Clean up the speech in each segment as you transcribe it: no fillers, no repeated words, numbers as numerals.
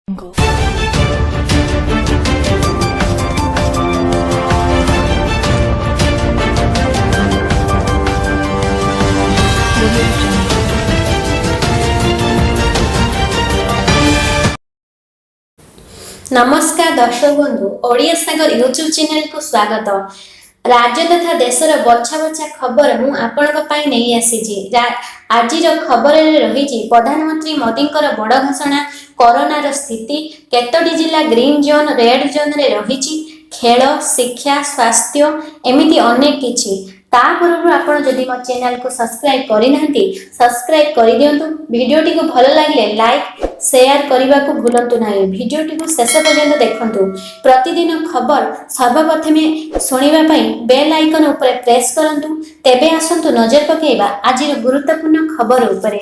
Jungle. Audio Jungle. ନମସ୍କାର ଦର୍ଶକ ବନ୍ଧୁ, ଓଡ଼ିଆ ସାଗର ୟୁଟ୍ୟୁବ୍ ଚ୍ୟାନେଲକୁ ସ୍ୱାଗତ। ରାଜ୍ୟ ତଥା ଦେଶର ବଛା ବଛା ଖବର ମୁଁ ଆପଣଙ୍କ ପାଇଁ ନେଇ ଆସିଛି। ଆଜିର ଖବରରେ ରହିଛି ପ୍ରଧାନମନ୍ତ୍ରୀ ମୋଦିଙ୍କର ବଡ଼ ଘୋଷଣା, କରୋନାର ସ୍ଥିତି, କେତୋଟି ଜିଲ୍ଲା ଗ୍ରୀନ୍ ଜୋନ୍, ରେଡ୍ ଜୋନ୍ରେ ରହିଛି, ଖେଳ, ଶିକ୍ଷା, ସ୍ୱାସ୍ଥ୍ୟ, ଏମିତି ଅନେକ କିଛି। ତା ପୂର୍ବରୁ ଆପଣ ଯଦି ମୋ ଚ୍ୟାନେଲକୁ ସବସ୍କ୍ରାଇବ୍ କରିନାହାନ୍ତି, ସବସ୍କ୍ରାଇବ୍ କରିଦିଅନ୍ତୁ। ଭିଡ଼ିଓଟିକୁ ଭଲ ଲାଗିଲେ ଲାଇକ୍, ସେୟାର କରିବାକୁ ଭୁଲନ୍ତୁ ନାହିଁ। ଭିଡ଼ିଓଟିକୁ ଶେଷ ପର୍ଯ୍ୟନ୍ତ ଦେଖନ୍ତୁ। ପ୍ରତିଦିନ ଖବର ସର୍ବପ୍ରଥମେ ଶୁଣିବା ପାଇଁ ବେଲ୍ ଆଇକନ୍ ଉପରେ ପ୍ରେସ୍ କରନ୍ତୁ। ତେବେ ଆସନ୍ତୁ ନଜର ପକାଇବା ଆଜିର ଗୁରୁତ୍ୱପୂର୍ଣ୍ଣ ଖବର ଉପରେ।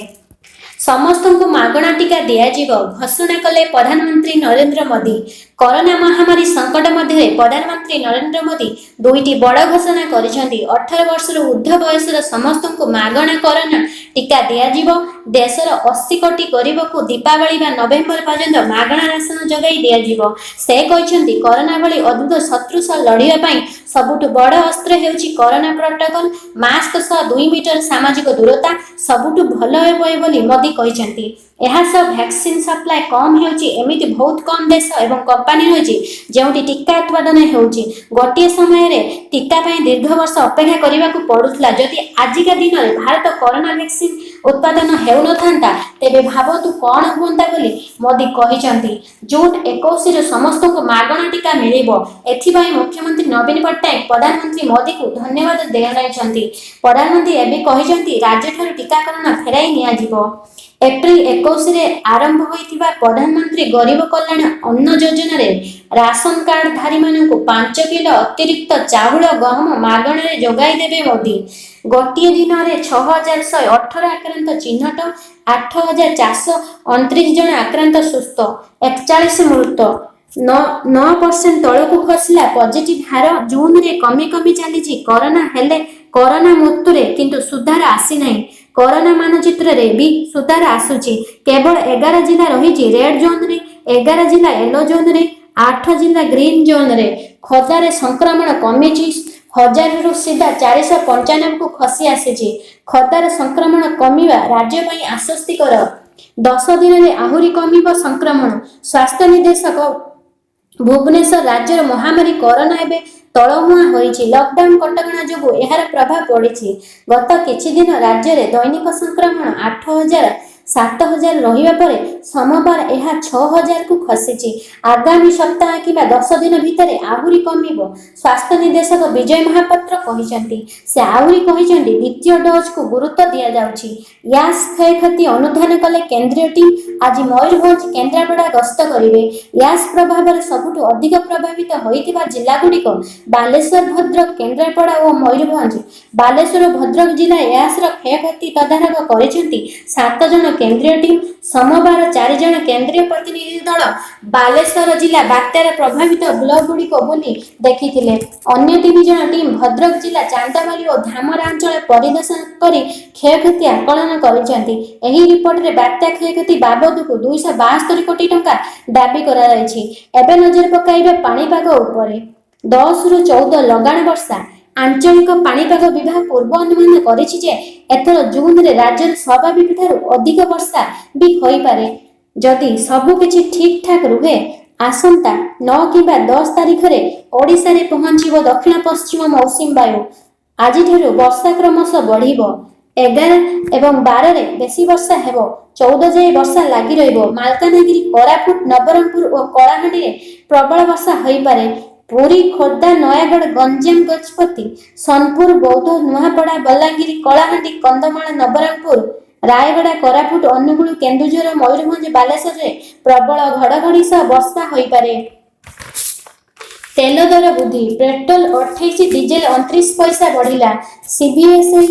ସମସ୍ତଙ୍କୁ ମାଗଣା ଟିକା ଦିଆଯିବ, ଘୋଷଣା କଲେ ପ୍ରଧାନମନ୍ତ୍ରୀ ନରେନ୍ଦ୍ର ମୋଦି। କରୋନା ମହାମାରୀ ସଙ୍କଟ ମଧ୍ୟରେ ପ୍ରଧାନମନ୍ତ୍ରୀ ନରେନ୍ଦ୍ର ମୋଦି ଦୁଇଟି ବଡ଼ ଘୋଷଣା କରିଛନ୍ତି। 18 ବର୍ଷରୁ ଉର୍ଦ୍ଧ୍ୱ ବୟସର ସମସ୍ତଙ୍କୁ ମାଗଣା କରୋନା ଟିକା ଦିଆଯିବ। ଦେଶର 80 କୋଟି ଗରିବକୁ ଦୀପାବଳି ବା ନଭେମ୍ବର ପର୍ଯ୍ୟନ୍ତ ମାଗଣା ରାସନ ଯୋଗାଇ ଦିଆଯିବ। ସେ କହିଛନ୍ତି, କରୋନା ଭଳି ଅଦ୍ଭୁତ ଶତ୍ରୁ ସହ ଲଢ଼ିବା ପାଇଁ ସବୁଠୁ ବଡ଼ ଅସ୍ତ୍ର ହେଉଛି କରୋନା ପ୍ରୋଟୋକଲ। ମାସ୍କ ସହ 2 ମିଟର ସାମାଜିକ ଦୂରତା ସବୁଠୁ ଭଲ ହେବ ବୋଲି ମୋଦି କହିଛନ୍ତି। ଏହା ସହ ଭ୍ୟାକ୍ସିନ୍ ସପ୍ଲାଏ କମ୍ ହେଉଛି। ଏମିତି ବହୁତ କମ୍ ଦେଶ ଏବଂ କମ୍ପାନୀ ରହିଛି, ଯେଉଁଠି ଟିକା ଉତ୍ପାଦନ ହେଉଛି। ଗୋଟିଏ ସମୟରେ ଟିକା ପାଇଁ ଦୀର୍ଘ ବର୍ଷ ଅପେକ୍ଷା କରିବାକୁ ପଡୁଥିଲା। ଯଦି ଆଜିକା ଦିନରେ ଭାରତ କରୋନା ଭ୍ୟାକ୍ସିନ୍ ଉତ୍ପାଦନ ହେଉନଥାନ୍ତା, ତେବେ ଭାବନ୍ତୁ କ'ଣ ହୁଅନ୍ତା ବୋଲି ମୋଦି କହିଛନ୍ତି। ଜୁନ୍ 21ରୁ ସମସ୍ତଙ୍କୁ ମାଗଣା ଟିକା ମିଳିବ। ଏଥିପାଇଁ ମୁଖ୍ୟମନ୍ତ୍ରୀ ନବୀନ ପଟ୍ଟନାୟକ ପ୍ରଧାନମନ୍ତ୍ରୀ ମୋଦିଙ୍କୁ ଧନ୍ୟବାଦ ଜଣାଇଛନ୍ତି। ପ୍ରଧାନମନ୍ତ୍ରୀ ଏବେ କହିଛନ୍ତି, ରାଜ୍ୟଠାରୁ ଟିକାକରଣ ଫେରାଇ ନିଆଯିବ। ଏପ୍ରିଲ 21ରେ ଆରମ୍ଭ ହୋଇଥିବା ପ୍ରଧାନମନ୍ତ୍ରୀ ଗରିବ କଲ୍ୟାଣ ଅନ୍ନ ଯୋଜନାରେ ରାସନ କାର୍ଡଧାରୀମାନଙ୍କୁ 5 କିଲୋ ଅତିରିକ୍ତ ଚାଉଳ, ଗହମ ମାଗଣାରେ ଯୋଗାଇ ଦେବେ ମୋଦି। ଗୋଟିଏ ଦିନରେ 6118 ଆକ୍ରାନ୍ତ ଚିହ୍ନଟ, 8429 ଜଣ ଆକ୍ରାନ୍ତ ସୁସ୍ଥ, 41 ମୃତ। 9% ତଳକୁ ଖସିଲା ପଜିଟିଭ ହାର। ଜୁନରେ କମି କମି ଚାଲିଛି କରୋନା। ହେଲେ କରୋନା ମୃତ୍ୟୁରେ କିନ୍ତୁ ସୁଧାର ଆସିନାହିଁ। କରୋନା ମାନଚିତ୍ରରେ ବି ସୁଧାର ଆସୁଛି। କେବଳ 11 ଜିଲ୍ଲା ରହିଛି ରେଡ୍ ଜୋନରେ, 11 ଜିଲ୍ଲା ୟେଲୋ ଜୋନରେ, 8 ଜିଲ୍ଲା ଗ୍ରୀନ୍ ଜୋନରେ। ଖୋର୍ଦ୍ଧାରେ ସଂକ୍ରମଣ କମିଛି। 1000ରୁ ସିଧା 495କୁ ଖସି ଆସିଛି। ଖୋର୍ଦ୍ଧାର ସଂକ୍ରମଣ କମିବା ରାଜ୍ୟ ପାଇଁ ଆଶ୍ୱସ୍ତିକର। 10 ଦିନରେ ଆହୁରି କମିବ ସଂକ୍ରମଣ, ସ୍ୱାସ୍ଥ୍ୟ ନିର୍ଦ୍ଦେଶକ। ଭୁବନେଶ୍ୱର, ରାଜ୍ୟର ମହାମାରୀ କରୋନା ଏବେ ତଳମୁହାଁ ହୋଇଛି। ଲକଡାଉନ କଟକଣା ଯୋଗୁଁ ଏହାର ପ୍ରଭାବ ପଡ଼ିଛି। ଗତ କିଛି ଦିନ ରାଜ୍ୟରେ ଦୈନିକ ସଂକ୍ରମଣ 8000, 7000 ରହିବା ପରେ ସୋମବାର ଏହା 6000କୁ ଖସିଛି। ଆଗାମୀ ସପ୍ତାହ କିମ୍ବା 10 ଦିନ ଭିତରେ ଆହୁରି କମିବ, ସ୍ୱାସ୍ଥ୍ୟ ନିର୍ଦ୍ଦେଶକ ବିଜୟ ମହାପାତ୍ର କହିଛନ୍ତି। ସେ ଆହୁରି କହିଛନ୍ତି, ଦ୍ୱିତୀୟ ଡୋଜକୁ ଗୁରୁତ୍ୱ ଦିଆଯାଉଛି। ୟାସ୍ କ୍ଷୟକ୍ଷତି ଅନୁଧ୍ୟାନ କଲେ କେନ୍ଦ୍ରୀୟ ଟିମ୍, ଆଜି ମୟୂରଭଞ୍ଜ, କେନ୍ଦ୍ରାପଡ଼ା ଗସ୍ତ କରିବେ। ୟାସ୍ ପ୍ରଭାବରେ ସବୁଠୁ ଅଧିକ ପ୍ରଭାବିତ ହୋଇଥିବା ଜିଲ୍ଲାଗୁଡ଼ିକ ବାଲେଶ୍ୱର, ଭଦ୍ରକ, କେନ୍ଦ୍ରାପଡ଼ା ଓ ମୟୂରଭଞ୍ଜ। ବାଲେଶ୍ୱର ଓ ଭଦ୍ରକ ଜିଲ୍ଲା ୟାସ୍ର କ୍ଷୟକ୍ଷତି ତଦାରଖ କରିଛନ୍ତି ସାତ ଜଣ କେନ୍ଦ୍ରୀୟ ଟିମ୍। ସୋମବାର ଚାରି ଜଣ କେନ୍ଦ୍ରୀୟ ପ୍ରତିନିଧି ଦଳ ବାଲେଶ୍ୱର ଜିଲ୍ଲା ବାତ୍ୟାର ପ୍ରଭାବିତ ବ୍ଲକଗୁଡ଼ିକ ବୁଲି ଦେଖିଥିଲେ। ଅନ୍ୟ ତିନି ଜଣ ଟିମ୍ ଭଦ୍ରକ ଜିଲ୍ଲା ଚାନ୍ଦବାଲି ଓ ଧାମରା ଅଞ୍ଚଳ ପରିଦର୍ଶନ କରି କ୍ଷୟକ୍ଷତି ଆକଳନ କରିଛନ୍ତି। ଏହି ରିପୋର୍ଟରେ ବାତ୍ୟା କ୍ଷୟକ୍ଷତି ବାବଦକୁ 272 କୋଟି ଟଙ୍କା ଦାବି କରାଯାଇଛି। ଏବେ ନଜର ପକାଇବା ପାଣିପାଗ ଉପରେ। 10ରୁ 14 ଲଗାଣ ବର୍ଷା। ଆଞ୍ଚଳିକ ପାଣିପାଗ ବିଭାଗ ପୂର୍ବ ଅନୁମାନ କରିଛି ଯେ ଏଥର ଜୁନରେ ରାଜ୍ୟରେ ସ୍ୱାଭାବିକ ଠାରୁ ଅଧିକ ବର୍ଷା ବି ହୋଇପାରେ। ଯଦି ସବୁ କିଛି ଠିକ୍ ଠାକ୍ ରୁହେ, ଆସନ୍ତା 9 କିମ୍ବା 10 ତାରିଖରେ ଓଡ଼ିଶାରେ ପହଞ୍ଚିବ ଦକ୍ଷିଣ ପଶ୍ଚିମ ମୌସୁମୀ ବାୟୁ। ଆଜିଠାରୁ ବର୍ଷା କ୍ରମଶଃ ବଢ଼ିବ। 11 ଏବଂ 12ରେ ବେଶୀ ବର୍ଷା ହେବ। 14 ଯାଏ ବର୍ଷା ଲାଗି ରହିବ। ମାଲକାନଗିରି, କୋରାପୁଟ, ନବରଙ୍ଗପୁର ଓ କଳାହାଣ୍ଡିରେ ପ୍ରବଳ ବର୍ଷା ହୋଇପାରେ। ପୁରୀ, ଖୋର୍ଦ୍ଧା, ନୟାଗଡ଼, ଗଞ୍ଜାମ, ଗଜପତି, ସୋନପୁର, ବୌଦ୍ଧ, ନୂଆପଡ଼ା, ବଲାଙ୍ଗୀର, କଳାହାଣ୍ଡି, କନ୍ଧମାଳ, ନବରଙ୍ଗପୁର, ରାୟଗଡ଼ା, କୋରାପୁଟ, ଅନୁଗୁଳ, କେନ୍ଦୁଝର, ମୟୂରଭଞ୍ଜ, ବାଲେଶ୍ୱରରେ ପ୍ରବଳ ଘଡ଼ଘଡ଼ି ସହ ବର୍ଷା ହୋଇପାରେ। ତେଲ ଦର ବୃଦ୍ଧି, ପେଟ୍ରୋଲ 28, ଡିଜେଲ 29 ପଇସା ବଢ଼ିଲା। ସିବିଏସ୍ଇ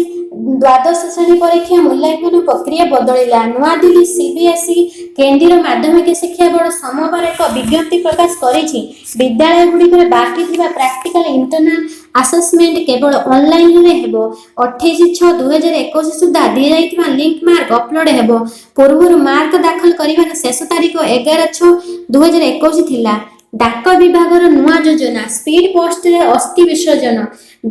ଦ୍ୱାଦଶ ଶ୍ରେଣୀ ପରୀକ୍ଷା ମୂଲ୍ୟାଙ୍କନ ପ୍ରକ୍ରିୟା ବଦଳିଲା। ନୂଆଦିଲ୍ଲୀ, ସିବିଏସ୍ଇ, କେନ୍ଦ୍ରୀୟ ମାଧ୍ୟମିକ ଶିକ୍ଷା ବୋର୍ଡ ସୋମବାର ଏକ ବିଜ୍ଞପ୍ତି ପ୍ରକାଶ କରିଛି। ବିଦ୍ୟାଳୟଗୁଡ଼ିକରେ ବାକି ଥିବା ପ୍ରାକ୍ଟିକାଲ ଇଣ୍ଟରନାଲ ଆସେସମେଣ୍ଟ କେବଳ ଅନଲାଇନରେ ହେବ। 28/6/2021 ସୁଦ୍ଧା ଦିଆଯାଇଥିବା ଲିଙ୍କ ମାର୍କ ଅପଲୋଡ ହେବ। ପୂର୍ବରୁ ମାର୍କ ଦାଖଲ କରିବାର ଶେଷ ତାରିଖ 11/6/2021 ଥିଲା। ଡାକ ବିଭାଗର ନୂଆ ଯୋଜନା, ସ୍ପିଡ ପୋଷ୍ଟରେ ଅସ୍ଥି ବିସର୍ଜନ।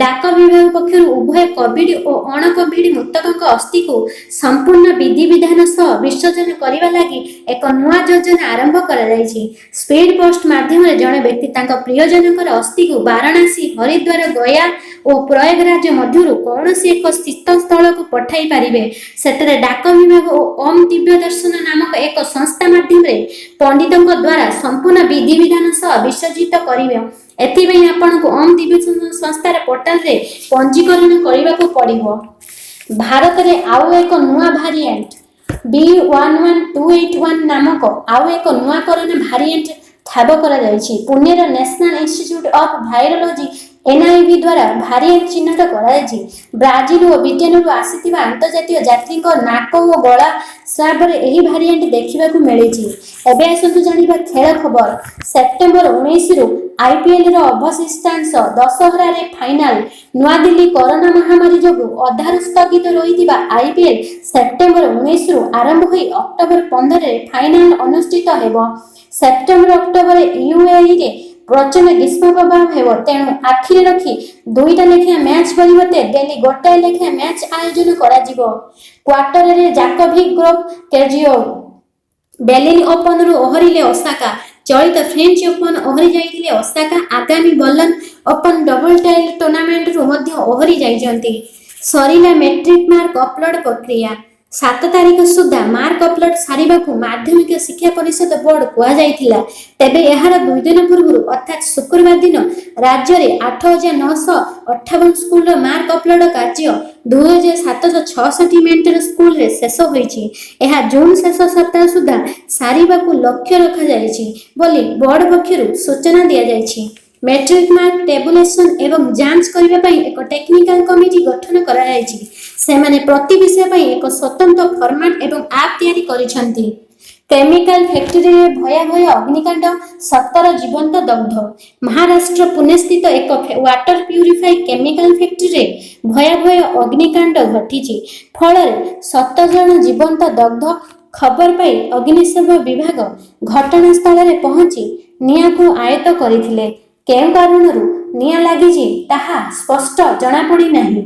ଡାକ ବିଭାଗ ପକ୍ଷରୁ ଉଭୟ କୋଭିଡ ଓ ଅଣ କୋଭିଡ ମୃତକଙ୍କ ଅସ୍ଥିକୁ ସମ୍ପୂର୍ଣ୍ଣ ବିଧିବିଧାନ ସହ ବିସର୍ଜନ କରିବା ଲାଗି ଏକ ନୂଆ ଯୋଜନା ଆରମ୍ଭ କରାଯାଇଛି। ସ୍ପିଡ ପୋଷ୍ଟ ମାଧ୍ୟମରେ ଜଣେ ବ୍ୟକ୍ତି ତାଙ୍କ ପ୍ରିୟଜନଙ୍କର ଅସ୍ଥିକୁ ବାରାଣାସୀ, ହରିଦ୍ୱାର, ଗୟା ଓ ପ୍ରୟାଗରାଜ ମଧ୍ୟରୁ କୌଣସି ଏକ ତୀର୍ଥସ୍ଥଳକୁ ପଠାଇ ପାରିବେ। ସେଠାରେ ଡାକ ବିଭାଗ ଓ ଓମ୍ ଦିବ୍ୟ ଦର୍ଶନ ନାମକ ଏକ ସଂସ୍ଥା ମାଧ୍ୟମରେ ପଣ୍ଡିତଙ୍କ ଦ୍ୱାରା ସମ୍ପୂର୍ଣ୍ଣ ବିଧିବିଧାନ ସହ ବିସର୍ଜିତ କରିବେ। ଏଥିପାଇଁ ଆପଣଙ୍କୁ ଓମ୍ ଦିବ୍ୟ ସଂସ୍ଥାର ପୋର୍ଟାଲରେ ପଞ୍ଜୀକରଣ କରିବାକୁ ପଡ଼ିବ। ଭାରତରେ ଆଉ ଏକ ନୂଆ ଭାରିଆଣ୍ଟ। B.1.1.281 ନାମକ ଆଉ ଏକ ନୂଆ କରୋନା ଭାରିଏଣ୍ଟ ଠାବ କରାଯାଇଛି। ପୁନେର national institute of virology, NIV ଦ୍ୱାରା ଭାରିଏଣ୍ଟ ଚିହ୍ନଟ କରାଯାଇଛି। ବ୍ରାଜିଲ ଓ ବ୍ରିଟେନରୁ ଆସିଥିବା ଆନ୍ତର୍ଜାତୀୟ ଯାତ୍ରୀଙ୍କ ନାକ ଓ ଗଳା ସ୍ୱାବରେ ଏହି ଭାରିଏଣ୍ଟ ଦେଖିବାକୁ ମିଳିଛି। ଏବେ ଆସନ୍ତୁ ଜାଣିବା ଖେଳ ଖବର। ସେପ୍ଟେମ୍ବର 19ରୁ ଆଇପିଏଲର ଅବଶିଷ୍ଟାଂଶ, ଦଶହରାରେ ଫାଇନାଲ। ନୂଆଦିଲ୍ଲୀ, କରୋନା ମହାମାରୀ ଯୋଗୁଁ ଅଧାରୁ ସ୍ଥଗିତ ରହିଥିବା ଆଇପିଏଲ ସେପ୍ଟେମ୍ବର 19ରୁ ଆରମ୍ଭ ହୋଇ ଅକ୍ଟୋବର 15ରେ ଫାଇନାଲ ଅନୁଷ୍ଠିତ ହେବ। ସେପ୍ଟେମ୍ବର, ଅକ୍ଟୋବର ୟୁଏଇରେ ପ୍ରଚଣ୍ଡ ଗ୍ରୀଷ୍ମ ପ୍ରବାହ ହେବ। ତେଣୁ ଆଖିରେ ରଖି ଦୁଇଟା ଲେଖାଏଁ ମ୍ୟାଚ୍ ପରିବର୍ତ୍ତେ ଡେଲି ଗୋଟାଏ ଲେଖାଏଁ ମ୍ୟାଚ୍ ଆୟୋଜନ କରାଯିବ। କ୍ୱାର୍ଟରରେ ଜାକୋଭିକ୍, ଗୋଫ୍, କିର୍ଜିଓସ୍। ବର୍ଲିନ ଓପନରୁ ଓହରିଲେ ଓସାକା। ଚଳିତ ଫ୍ରେଞ୍ଚ ଓପନ ଓହରି ଯାଇଥିଲେ ଓସାକା। ଆଗାମୀ ବର୍ଲିନ ଓପନ ଡବଲ ଟାଇଟଲ ଟୁର୍ଣ୍ଣାମେଣ୍ଟରୁ ମଧ୍ୟ ଓହରି ଯାଇଛନ୍ତି। ସରିଲା ମେଟ୍ରିକ ମାର୍କ ଅପଲୋଡ ପ୍ରକ୍ରିୟା। 7 ତାରିଖ ସୁଦ୍ଧା ମାର୍କ ଅପଲୋଡ ସାରିବାକୁ ମାଧ୍ୟମିକ ଶିକ୍ଷା ପରିଷଦ ବୋର୍ଡ କୁହାଯାଇଥିଲା। ତେବେ ଏହାର 2 ଦିନ ପୂର୍ବରୁ ଅର୍ଥାତ୍ ଶୁକ୍ରବାର ଦିନ ରାଜ୍ୟରେ 8958 ସ୍କୁଲର ମାର୍କ ଅପଲୋଡ କାର୍ଯ୍ୟ 2766 ମେଣ୍ଟର ସ୍କୁଲରେ ଶେଷ ହୋଇଛି। ଏହା ଜୁନ ଶେଷ ସପ୍ତାହ ସୁଦ୍ଧା ସାରିବାକୁ ଲକ୍ଷ୍ୟ ରଖାଯାଇଛି ବୋଲି ବୋର୍ଡ ପକ୍ଷରୁ ସୂଚନା ଦିଆଯାଇଛି। ମେଟ୍ରିକ ମାର୍କ ଟେବୁଲେସନ ଏବଂ ଯାଞ୍ଚ କରିବା ପାଇଁ ଏକ ଟେକ୍ନିକାଲ କମିଟି ଗଠନ କରାଯାଇଛି। ସେମାନେ ପ୍ରତି ବିଷୟ ପାଇଁ ଏକ ସ୍ୱତନ୍ତ୍ର ଫର୍ମାଟ ଏବଂ ଆପ୍ ତିଆରି କରିଛନ୍ତି। କେମିକାଲ ଫ୍ୟାକ୍ଟ୍ରିରେ ଭୟାବହ ଅଗ୍ନିକାଣ୍ଡ, 17 ଜୀବନ୍ତ ଦଗ୍ଧ। ମହାରାଷ୍ଟ୍ର ପୁନେସ୍ଥିତ ଏକ ୱାଟର ପ୍ୟୁରିଫାଇ କେମିକାଲ ଫ୍ୟାକ୍ଟ୍ରିରେ ଭୟାବହ ଅଗ୍ନିକାଣ୍ଡ ଘଟିଛି। ଫଳରେ 17 ଜଣ ଜୀବନ୍ତ ଦଗ୍ଧ। ଖବର ପାଇ ଅଗ୍ନିଶମ ବିଭାଗ ଘଟଣାସ୍ଥଳରେ ପହଞ୍ଚି ନିଆଁକୁ ଆୟତ୍ତ କରିଥିଲେ। କେଉଁ କାରଣରୁ ନିଆଁ ଲାଗିଛି, ତାହା ସ୍ପଷ୍ଟ ଜଣାପଡ଼ିନାହିଁ।